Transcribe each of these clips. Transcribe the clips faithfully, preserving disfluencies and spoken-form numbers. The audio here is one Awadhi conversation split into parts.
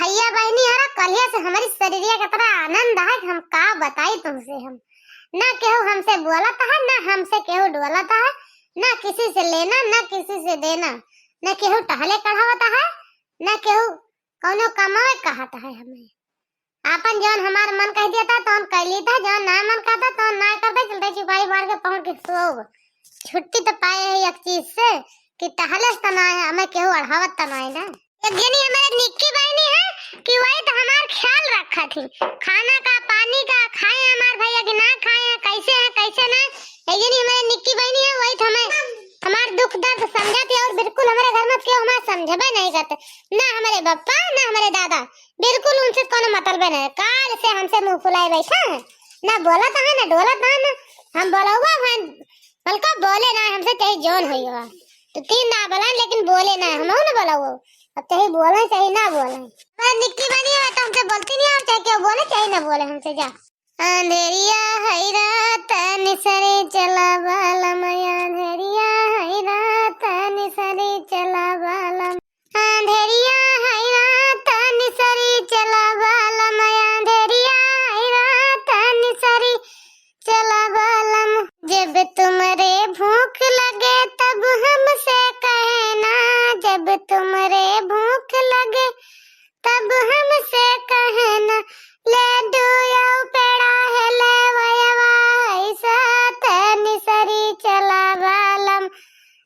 भैया बहिनी हरा, कलिया से हमरी शरीरिया के तरह आनंद है कि हम का बताई तुमसे हम। ना केहू हमसे बोलत है, ना हमसे केहू डोलत है, ना किसी से लेना, ना किसी से देना, ना केहू टहले कढ़ावत है, ना केहू कौनो कमावे कहत है हमें। आपन जौन हमार मन कह देता तौन कह लीता, जौन ना मन कहता तौन ना करता, चलते चुपाई मार के पहुंच के सोओ। छुट्टी तो पाए है एक चीज से कि टहले से तो ना है, हमें केहू अढ़ावत तो ना है ना। एक जनी हमारे निक्की बहनी है कि वही तो हमार ख्याल रखा थी, खाना का, पानी का, खाए हैं हमार भैया कि ना खाए हैं, कैसे हैं, कैसे ना। एक जनी हमारे निक्की बहनी है, वही तो हमें हमार दुख दर्द समझा थी और बिल्कुल हमारे घर में केहू हमार समझबे नहीं करते, ना हमारे बप्पा ना हमारे दादा, बिल्कुल उनसे कोनो मतलबे नहीं। काल से हमसे मुंह फुलाए बैठा है, ना बोलत है ना डोलत है ना। हम बोलौबा भाई बल्कि बोले ना हमसे, चाहे जौन होई हो। तो तीन ना बोला लेकिन बोले ना, हम ना बोलौबो। अब चाहे बोले चाहे ना बोले। हमारे निक्की बनी है तो हमसे बोलती नहीं है, चाहे केहू बोले चाहे ना बोले हमसे। जा। अंधेरिया है रात निसरे चला बालम, अंधेरिया है रात निसरे चला बालम। अंधेरिया है रात निसरी चला बालम, अंधेरिया है रात निसरी चला बालम। जब तुम्हरे भूख लगे तब हमसे कहना, जब तुम्हरे भूख लगे तब हमसे कहना, लड्डू या पेड़ा है ले वयवा, ऐसा तनी सरी चला बालम।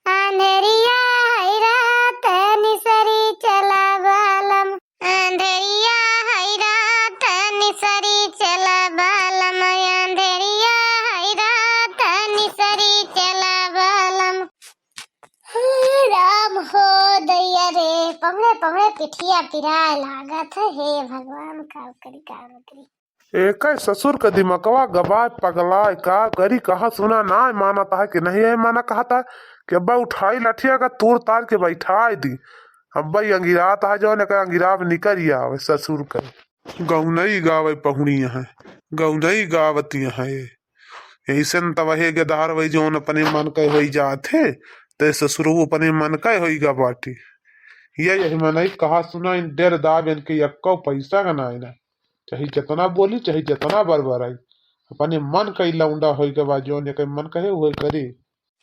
अंधेरिया है रात निसरी चला बालम, अंधेरिया है रात निसरी चला बालम, अंधेरिया है रात निसरी चला बालम। हे राम हो दैया रे, पमड़े पमड़े पिठिया पिराए लागत है। हे भगवान, का करी, का करी। एकै ससुर क दिमकवा गबाय पगलाय, का करी, कहा सुना नाय मानत है कि नहीं है माना कहत है कि अब्बा उठाई लठिया का तूर तार के बैठाय दी। अब्बा ई अंगिरात है जौन एकर अंगिराब निकरी आवे ससुर क। गौनई गावे पहुड़ी है, गौनई गावत है। यही से न तब हे गदार वही जौन अपने मन कै होई जात है, ते ससुरऊ अपने मन कै होई गा बाटी। ये यही मनई कहा सुना इन डेर दाब इनके यक्को पैसा का नाय ना। चाहे जतना बोली, चाहे जतना बरबराई, अपने मन कै लौंडा होई के बा, जौन एकै मन कहे, उहे करी।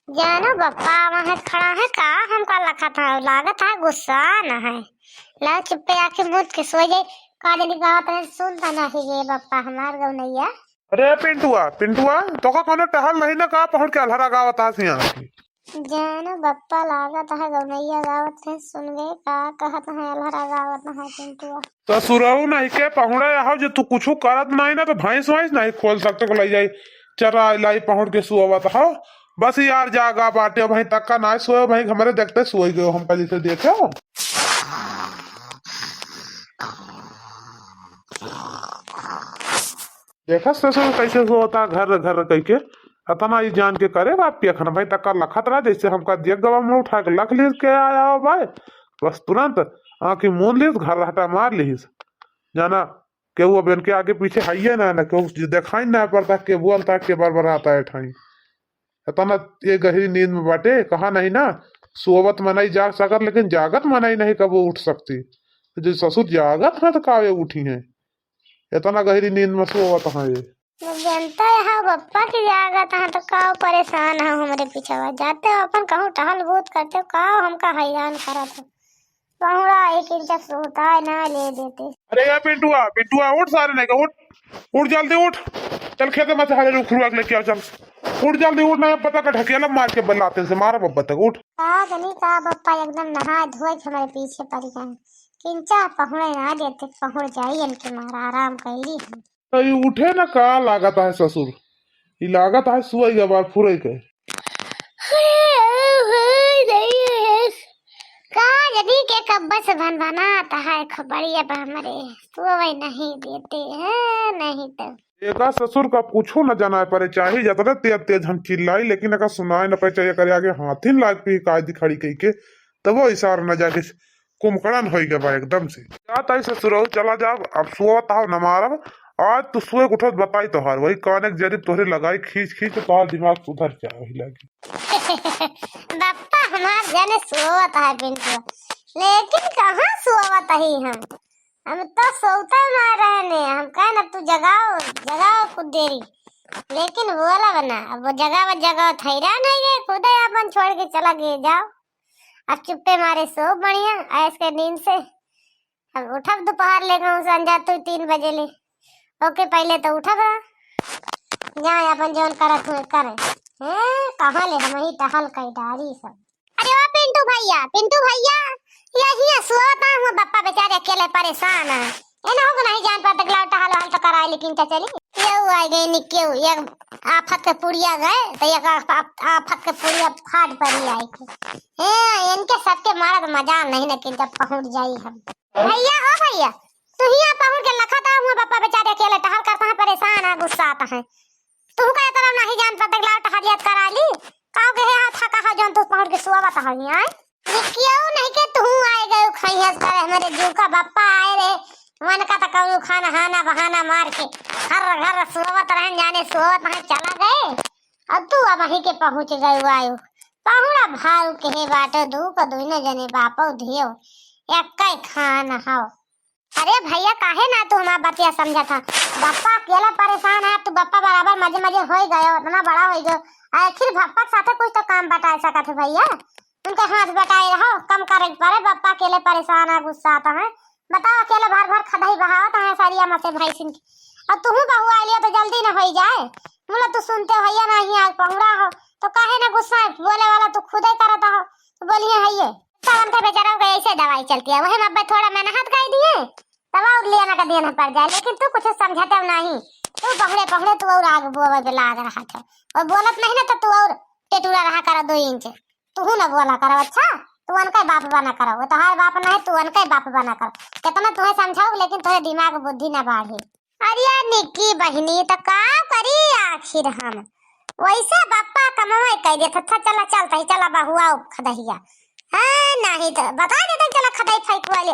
जानो बप्पा, वहाँ खड़ा है का, हमका लखत है, लागत है गुस्सा न है। ला चुप्पे आके मुद के सो जाए, का जनी गावत रहे, सुन त नहीं गे बप्पा हमार गौनैया। अरे पिंटुआ, पिंटुआ, तोका कोनो टहल नहीं ना का, पहुड़ के अलहरा गावत आस यहाँ की। जानो बप्पा, लागत है गौनैया गावत है, सुन गे का कहत है, अलहरा गावत है पिंटुआ। ससुरऊ नहीं के पहुड़ा हो, जो तू कुछ करत नहीं ना तो भैंस वैंस नहीं खोल सकते को ले जाई चरा लाई पहुड़ के सुअवत हो। बस यार जागा बाटे भाई, तक्का ना सोए भाई, हमरे देखते सोई गयो, हमका जैसे देखे हो। देखा ससुर कैसे सोता घर घर कह के, अतना ई जान के करे बाप के अखन भाई, तक्का लखत रहा जैसे हमका देख गवा मुंह उठा के लख लीस के आया हो भाई। बस तुरंत आँखी मूंद लीस, घर हटा मार लीस। जाना केहू अब इनके आगे पीछे हइये ना, ना केहू देखाई ना पड़ता, के बोलता, के बरबराता है ठाई। इतना ये गहरी नींद में बाटे, कहा नहीं ना, सोवत मनई जाग सकत, लेकिन जागत मनई नहीं कबो उठ सकती। जो ससुर जागत हैं तो कावे उठी हैं, इतना गहरी नींद में सोवत हैं ये। जब जनता यहाँ बप्पा की जागत है तो का परेशान है हमरे पीछे, जाते हो अपन कहूँ टहल बूत करते हो, का हमका हैरान करत हो। पहुड़ा एक इंच सोता है ना ले देते। अरे या पिंटुआ, पिंटुआ उठ सारे नहीं का, उठ, उठ जल्दी उठ, चल खेते में से हरे रुखरुआ के लेके आओ, चल उठ जल्दी उठ, ना पता का ढकेला मार के बल्लाते से मारा बब्बा तक, उठ। का जनी का बप्पा एकदम नहा धोए के हमारे पीछे पड़ गए, किंचा पहुड़े ना देते, पहुड़ जाई इनके मारा आराम कैली हम। तो ये उठे ना का लागत है ससुर, ई लागत है सुअई गबार फुरई के। का जनी के कब्बे से भनभनात है खोपड़िया पे हमरे, सोवे नहीं देते हैं, नहीं तो। एका ससुर का कुछो न जनाए पड़े, चाहे जतने तेज तेज हम चिल्लाई, लेकिन एका सुनाए न पड़े, चाहे एकरे आगे हाथिन लाग पे कायदी खड़ी कही के, तब वो इशारा न जाके कुमकड़न होई गए बा एकदम से। जा ताई ससुरऊ चला जाब, अब सोवत हो न मारब। आज तू सोए के उठत बताई तोहार, वही काने के जरिए तोहरे लगाई खींच खींच के तोहार दिमाग सुधर जाए वही लागी। बप्पा हमार जाने सोवत है पिंटू, लेकिन कहाँ सोवत ही हम? हम तो सोते मार रहे ने, हम कहे ना तू जगाओ, जगाओ कुछ देरी, लेकिन बोला बना, अब वो जगावत जगावत हैरान होइ गए, खुदे अपन छोड़ के चला गए। जाओ, अब चुप्पे मारे सो बढ़िया ऐश के नींद से। अब उठब दोपहर ले कहूँ संझा तू तीन बजे ले, ओके पहले तो उठब रहा, जाए अपन जौन करत हुए करे। हैं, कहाँ ले हम ही टहल कई डारी सब। अरे ओ पिंटू भैया, पिंटू भैया, यही है सोवत है, हुआ बप्पा बेचारे अकेले परेशान है। ए ना हो नहीं जान पाते, लाओ टहल वहल तो कराए, लेकिन क्या चली? केहू आ गए नी, केहू एक आफत के पुड़िया गए तो एक आफ-, आफ-, आफत के पुड़िया फाट पड़ी आई के। ए, इनके सबके मारत मजाल नहीं न कि जब पहुँच जाई हम। भैया, ओ भैया, तू हियाँ पहुँच के लखत आ, हुआ बप्पा बेचारे अकेले टहल करता है, परेशान है, गुस्सा आता है। तू का तरह नहीं जान पाते, लाओ टहलियत करा ली। काऊ के हे हाथ थका हो जौन तू पहुँच के सोवत हो हियाँ। ये क्यों नहीं के तू आए गए खैहस करे, हमारे जू का बप्पा आए रहे, मन का तो कौनो खाना हाना बहाना मार के घर घर सोवत रहन, जाने सोवत हैं चला गए। अब तू अब वहीं के पहुँच गए आयो। पहुड़ा भाऊ के हे बाटे दू को दोनों जने बापो धियो एक खान हो। अरे भैया, काहे ना तू हमार बतिया समझत ह? बप्पा अकेला परेशान है, तू बप्पा बराबर मजे मजे होई गयो, इतना बड़ा होई गयो। आखिर बप्पा के साथे कुछ तो काम बटाए सकत है भैया, उनके हाथ बटाए रहो, कम करे के पड़े। बप्पा अकेले परेशान है, गुस्सा आता है। बताओ, अकेले भर भर खदही बहावत है सरिया में से भैंसिन की, और तुहू बहू आ लिया तो जल्दी न होई जाए। बोला तू सुनते हो भैया, नहीं आज पहुड़ा हो तो काहे ना गुस्सा है? बोले वाला तू खुदे करत हो, तो बोलिए है ये। तो उनके बेचारा के ऐसे दवाई चलती है, वही में अब थोड़ा मेहनत कर दिए, तब और लिया ना का देना पड़ जाए, लेकिन तू कुछ समझाते हो नहीं। तू पहुड़े पहुड़े तू और आग बोवे पे लाग रहा था, और बोलत नहीं ना तो तू और टेटुरा रहा करा दो इंच। तू ना बोला करो, अच्छा? तू उनका बाप बना करो, वो तोहार बाप ना है, तू उनका बाप बना करो। कितना तुम्हें समझाओ, लेकिन तुम्हें दिमाग बुद्धि ना बढ़े। अरे यार निक्की बहिनी, तो का करी आखिर हम? वैसे बप्पा कमवे कह देत, अच्छा चला चलता ही, चला बहुआ खदहिया। हाँ, नहीं तो बता देते, चला खदाई फेंक वाले।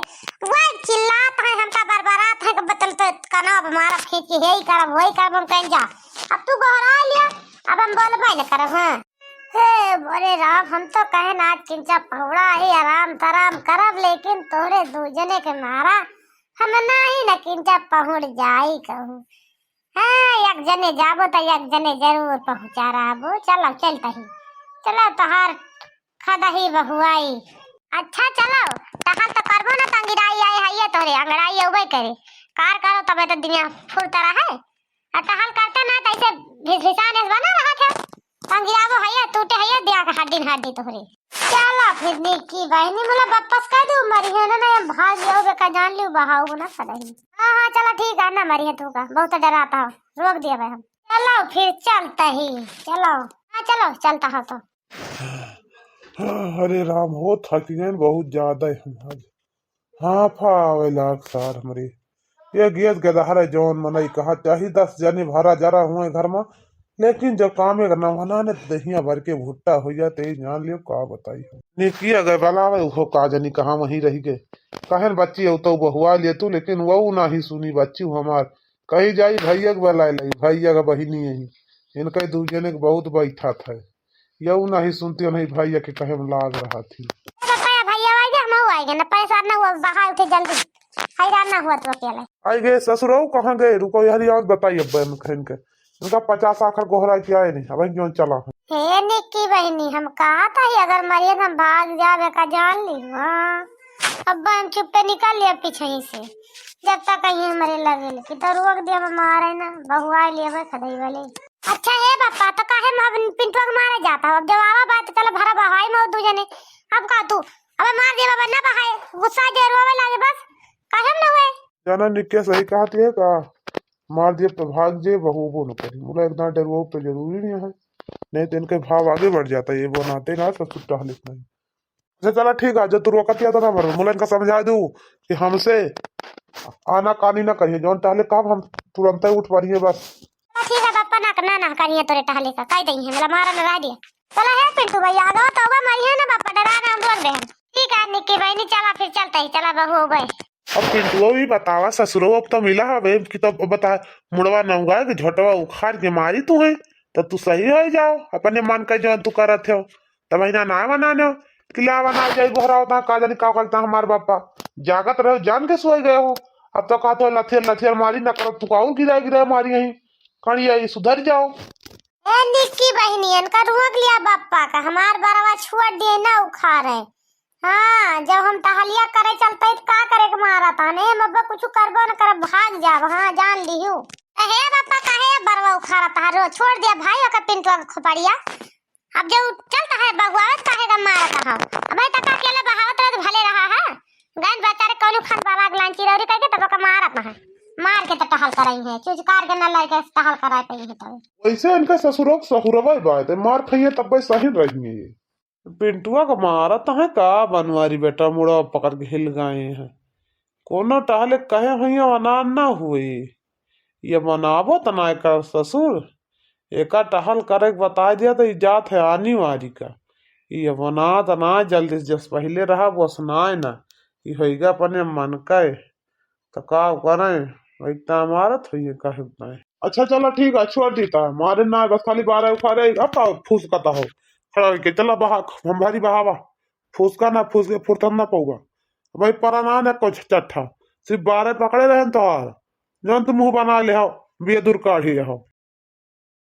वह चिल्लात है, हमका बरबरात है कि बतल तो कनाब मारब, खींच के हेई करब, वही करब, हम कहीं जा। अब तू गोहरा लिया, अब हम बोलबे न करब, हाँ। हे बोले राम, हम तो कहे ना आज किंचा पहुड़ा ही आराम तराम करब, लेकिन तोहरे दू जने के मारा हम नाही न किंचा पहुड़ जाई कहूँ। हाँ, एक जने जाबो त एक जने जरूर पहुँचा रहबो। चलो, चलता ही। चलो, तोहार खदही बहुआई। अच्छा, चलो, टहल तो करबो ना, त अंगिराई आए है ये तोहरे, अंगड़ाई अउबे करे। कार करो, तबे तो दुनिया फुरता रहे। आ टहल करते ना, त ऐसे भिसभिसान एस बना रहा था। त अंगिराबो है ये, टूटे है ये, दिया के हड्डी न हड्डी तोहरे। चला फिर निक्की बहिनी, बोला वापस कर दू, मरिहे ना, ना, हम भाग जाओ, बेका जान लियो, बहाओ ना सदही। हाँ, हाँ, चला ठीक है, ना मरिहे तू का, बहुत डराता हो, रोक दिया भाई हम। चलो फिर चलता ही, चलो। हाँ, चलो, चलता हो तो। अरे राम हो, थक गए बहुत ज्यादा ही हम आज। हाँ, फा आवे लाग सार हमरे। ये गैस गदहरा जौन मनई कहा चाही दस जने भरा जरा हुए घर में, लेकिन जब कामे का ना बना ने दहिया भर के भुट्टा हो जाते ही जान लियो का बताई हम। निकिया गए बलावे, उहो का जनी कहाँ वहीं रह गए। कहेन बच्ची हो तो बहुआ लिए तू, लेकिन वो नाही सुनी बच्ची हमार। कही जाई भैया के बलाए लाई, भैया का बहिनी यही। इनके दू जने के बहुत बैठा था। यऊ नाही सुनती, नहीं भैया के कहे में लाग रहा थी। ए बप्पा, भैया आइगे, हम आइगे ना, परेशान ना हुआ, बहाए उठे जल्दी, हैरान ना हुआ तू अकेले। आई गए ससुरऊ, कहाँ गए? रुको यार, याद बताई अब बहन खैन के, इनका पचास आखर गोहरा के आए नहीं, अब क्यों चला है? हे निक्की बहिनी, हम कहा था ही अगर मरिए तो हम भाग जावे का जान ली। हाँ, अब हम चुप्पे निकल लिया पीछे ही से, जब तक कहीं हमारे लगे कि तो रोक दिया, हम मारे ना, बहुआ लेवे खदई वाले। अच्छा हे बापा, तो काहे में अब पिंटुआ के मारे जाता हो? अब जब आवा बात, चलो भरा बहाई में दू जने। अब का तू, अबे मार दे बाबा, ना बहाए, गुस्सा जे रोवे लागे बस, काहे में ना हुए? जाना निक्के सही कहती है का? मार दिए तो भाग जे, बहुबो न करी। बोला एक दांत डरवाओ तो जरूरी नहीं है, नहीं तो इनके भाव आगे बढ़ जाता है, ये बनाते ना ससुर टहले नहीं। अच्छा चला ठीक है, जो तू रोकत या तो ना मरो, मुला इनका समझा दू कि हमसे आना कानी ना करिए, जौन टहले कब हम तुरंत ही उठ पड़िए बस। चला ठीक है बापा, ना, ना, ना करिए तोरे टहले का, कह दई है, मेरा मारा ना रह दिया। चला हे पिंटू भैया, आ गवा तो बा मरिए ना बापा, डरा ना हम बोल दे हम। ठीक है निक्की बहिनी, चला फिर चलता ही, चला बहू हो गए। अब पिंटुआ भी बतावा ससुरो, अब तो मिला हवे कि तब बता, मुड़वा नौगा के झोटवा उखाड़ के मारी तू है, तब तू सही हो जाओ, अपने मन का जौन तू करत हो। तब महीना ना बनाने हो कि लावा ना जाई गोहरा होता, का जानी का करता हमार बापा। जागत रहो, जान के सोए गए हो, अब तो कहत हो लथियर लथियर मारी ना करब, तू का और गिराए गिराए मारी यहीं। कड़िया, ये सुधर जाओ। ए निक्की बहिनी, इनका रोक लिया बप्पा का, हमार बरवा छोड़ दिए ना उखाड़े। हाँ, जब हम टहलिया करे चलते तो का करे के मारा था ने, हम अब कुछ करबो न करब, भाग जाब। हाँ, जान लिहू। ए हे बप्पा, काहे बरवा उखाड़ा था रो, छोड़ दिया भाई ओकर पिंटुआ के खोपड़िया। अब जो चलता है बगुआ, काहे का मारत हो? अब तक अकेले बहावत रहे तो भले रहा है। गैन बेचारे कौनो खान बाबा के लांची रौरी करके तब का मारत है। मार के तो टहल कराई है, चुचकार के न लड़के से टहल कराए पाई है तब। वैसे इनका ससुरो के सहुरवा बात है, मार खाइए तब सही रही है। पिंटुआ का मारत है का बनवारी बेटा, मुड़वा पकड़ के हिल गए हैं। कोनो टहले कहे हुई अनार ना हुई। ये बनावो त ना एकर ससुर। एका टहल करे के बताए दिया त ई जात है आनी वारी का। ये बनात ना जल्दी से, जस पहिले रहा वस ना है ना। ई होइगा अपने मन का है। त का करें? वही त मारत हुई है कहे उतना है। अच्छा चलो ठीक है, छोड़ देता है। मारे ना बस खाली बारह उखाड़े, अब का फूस कता हो। खड़ा होके चला बहा, हम भारी बहावा। फूस का ना, फूस के फुर्तन ना पाऊगा। भाई परा ना ना कुछ चट्ठा। सिर्फ बारह पकड़े रहे तोहार। जौन तू मुँह बना ले हो, बिया दूर काढ़ी हो।